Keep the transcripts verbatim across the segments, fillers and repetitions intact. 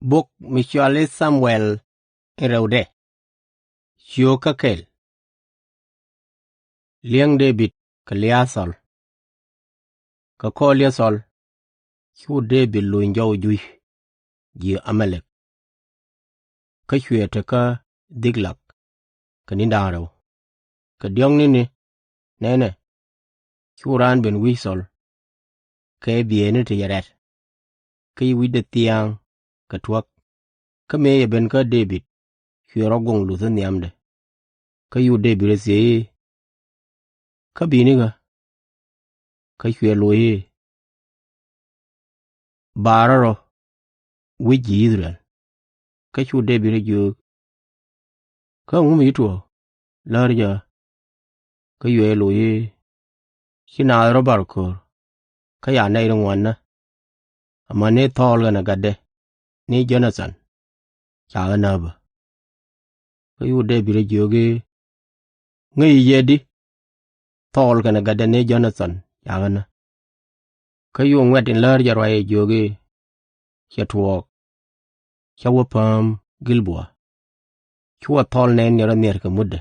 Bok mi cɔal i̱ Thamuɛl in rɛwdɛ. Ciöök kä kɛl. Li̱eŋ Dee-bid kɛ lia̱a̱ Thɔl. Kɛ kɔr li̱eŋ Thɔl, cu Dee-bid luny jɔw Juc, ji̱ Ä-ma-lek. Kä cuɛ te kä Dhik-lag kɛ ni̱n da̱ŋ rɛw. Kɛ diɔ̱ɔ̱kni ni nɛnɛ, cu raan ben wi̱c Thɔl kɛ bieyni ti cɛ rɛt, kä ci wi̱cdɛ thia̱a̱ŋ kɛ tuäk. Kä mëë cɛ ben kä Dee-bid, cuɛ rɔ goŋ luthä nhiamdɛ. Kä cu Dee-bid ɛ thiec i̱, kä bi̱i̱ni kä? Kä cuɛ loc i̱, baarä rɔ wi̱c ji̱ I-thɛ-rɛl. Kä cu Dee-bid ɛ jiök, kä ɛŋu mi ci tuɔɔk läär jɛ? Kä cuɛ loc i̱, ci naath rɔ bar ko̱r, kä ca nɛy ti ŋuan nä, amäni Thɔɔl kɛnɛ gatdɛ ni Jo-na-than, ca ɣä nä bä. Kä cu Dee-bid ɛ jiök i̱, ŋäci jɛ i̱di? Thɔɔl kɛnɛ gatdɛ ni Jo-na-than ca ɣä nä. Kä cu ŋuɛ̈t in läär jɛ ruac ɛ jiök i̱, cɛ tuɔɔk, cä wä pääm Gil-bua. Cua̱ Thɔɔl nɛn cɛ rɔ nhiɛt kɛ mutdɛ.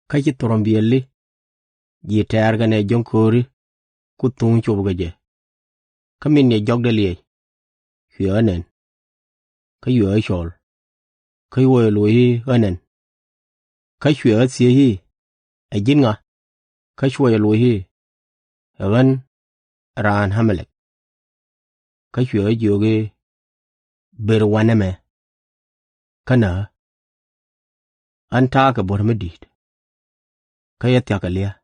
Kä ci thurɔm biɛli, ji̱ tɛ̈r kɛnɛ jäŋ ko̱ri, ku thuŋ cop kɛ jɛ. Kä min cɛ jɔkdɛ liɛc, cuɛ ɣä nɛn, kä cuɛ ɣä cɔl. Kä cuɛ loc i̱, ɣä nɛn. Kä cuɛ ɣä thiec i̱, ɛ ji̱n ŋa? Kä cuɛ loc i̱, ɛ ɣän raan Ä-ma-lek. Kä cuɛ ɣä jiök i̱, ber wanɛ mɛ, kä näk ɣä. Ɣän ta̱a̱ kɛ buɔ̱t mi di̱i̱t, kä cä thia̱k kɛ lia̱a̱.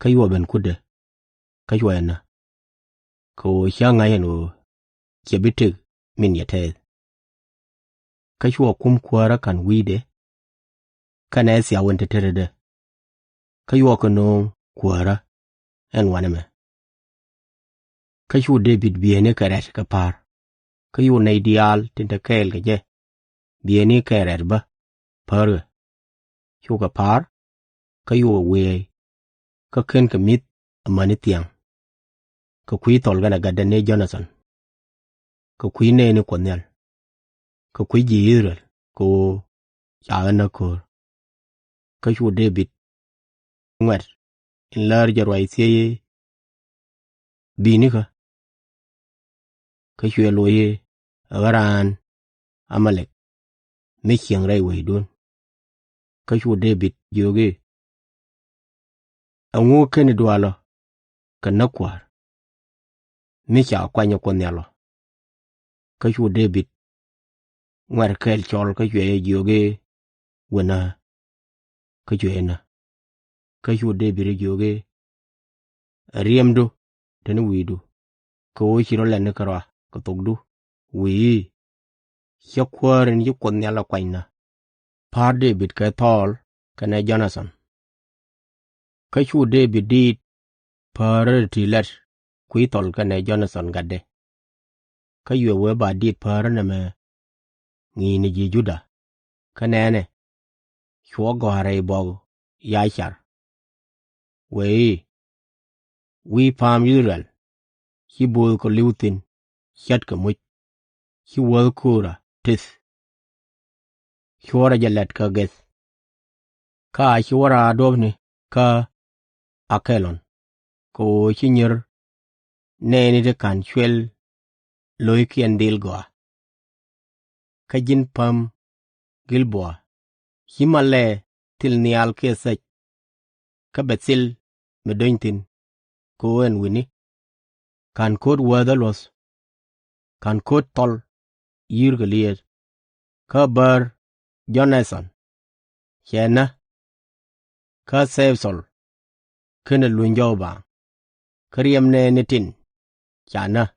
Kä cua̱ ben kutdɛ, kä cua̱ jɛ näk. Kɛ ɣöö cä ŋa̱c ɛn ɣöö cɛ bi tëk min cɛ tɛɛth. Kä cua̱ kum kuäärä ka̱n wi̱i̱dɛ, kɛnɛ thiaw in te tetädɛ. Kä cua̱ kɛ nööŋ kuäärä ɛn wanɛ mɛ. Kä cu Dee-bid bieyni kɛ rɛ̈t kɛ pa̱r. Kä cu nɛy diaal tin te kɛɛl kɛ jɛ bieyni kɛ rɛ̈t bä päär kɛ. Cukɛ pa̱r, kä cukɛ wiee, kä /kenkɛ mi̱th amäni thiaŋ. Kɛ kui̱ Thɔl kɛnɛ gatdɛ ni Jo-na-than, kɛ kui̱ nɛɛni Kuɔth Nhial, kɛ kui̱ ji̱ I-thɛ-rɛl, kɛ ɣöö ca ɣä näk ko̱r. Kä cu Dee-bid ŋuɛ̈t in läär jɛ ruac thiec i̱, bi̱i̱ni kä? Kä cuɛ loc i̱, ɛ ɣän raan Ä-ma-lek, mi cieŋ rɛy wecdun. Kä cu Dee-bid jiök i̱, ɛŋu /keni dual ɔ kɛ näk kua̱r, mi ca kuany ɛ Kuoth Nhial ɔ? Kä cu Dee-bid ŋuɛ̈t kɛl cɔl kä cuɛ jɛ jiök i̱, wä näk. Kä cuɛ jɛ näk. Kä cu Dee-bid ɛ jiök i̱, ɛ riɛmdu te ni wi̱i̱du, kɛ ɣöö ci rɔ lɛni kärɔa kɛ thokdu, wi̱i̱ i̱, cä kuäär in ci Kuoth Nhial ɛ kuany näk. Pa̱r Dee-bid kɛ Thɔɔl kɛnɛ Jo-na-than. Kä cu Dee-bid diit päärä ti la̱t kui̱ Thɔl kɛnɛ Jo-na-than gatdɛ. Kä cuɛ wee ba diit päärä nɛmɛ ŋi̱i̱c ni ji̱ Juda. Kä nɛnɛ, cuɛ gɔ̱a̱r rɛy buɔk Yacar, wëë i̱, wi̱i̱ pa̱a̱m I-thɛ-rɛl, ci bööth kɔ li̱w thi̱n, ce̱tkɛ muc, ci wäth kööra tëth. Cuɔ̱ɔ̱rɛ jɛ la̱t kä Gɛ̈th. Kä a ci wä raar duɔ̱pni kä Ä-kɛ-lon, kɛ ɣöö ci nyier nɛɛni ti /ka̱n cuɛl lo̱ckiɛn dhil gɔaa. Kä ji̱n päm Gil-bua, /ci malɛ thil nhial kiɛ thäc, kä bɛ thil mi do̱ny thi̱n, kɛ ɣöö ɛn wi̱ni, /ka̱n ko̱t wäthä luɔ̱th, /ka̱n ko̱t Thɔl yi̱i̱r kɛ lieet. Kä bäär Jo-na-than cɛ näk, kä thɛɛp Thɔl /kenɛ luny jɔw baaŋ. Kä riɛm nɛɛni tin ca näk,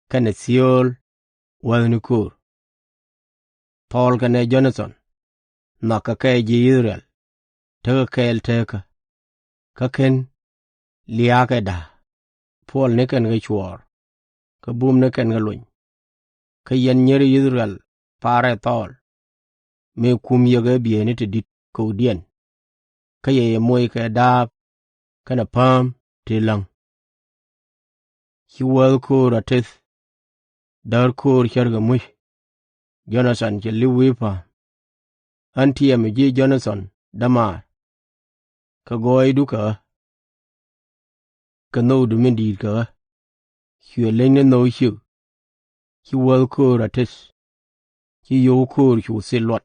kɛnɛ thiööl wäthni köör. Thɔl kɛnɛ Jo-na-than nhɔakɛ kɛ ji̱ I-thɛ-rɛl, tekɛ kɛɛl teekä, kä /ken lia̱a̱kɛ da̱a̱k. Puɔlnikɛn kɛ cuɔɔr, kä bumnikɛn kɛ lony. Kä yɛn nyier I-thɛ-rɛl, pa̱rɛ Thɔɔl, mëë kum yɛ kɛ bieyni ti di̱t kökdiɛn, kä cɛ yɛ moc kɛ da̱a̱p kɛnɛ pääm ti läŋ. Ci wäth kööra tëth Däär köör cärkɛ muc. Jo-na-than cɛ li̱w wi̱i̱ pa̱a̱m. Ɣän tiɛmɛ ji̱ Jo-na-than dämaar, kä gɔɔydu kɛ ɣä, kɛ nhökdu min di̱i̱t kɛ ɣä. Cuɛ leny ni nhök ciëk, ci wäth köör a teth, ci yio̱w köör cu thil luɔt.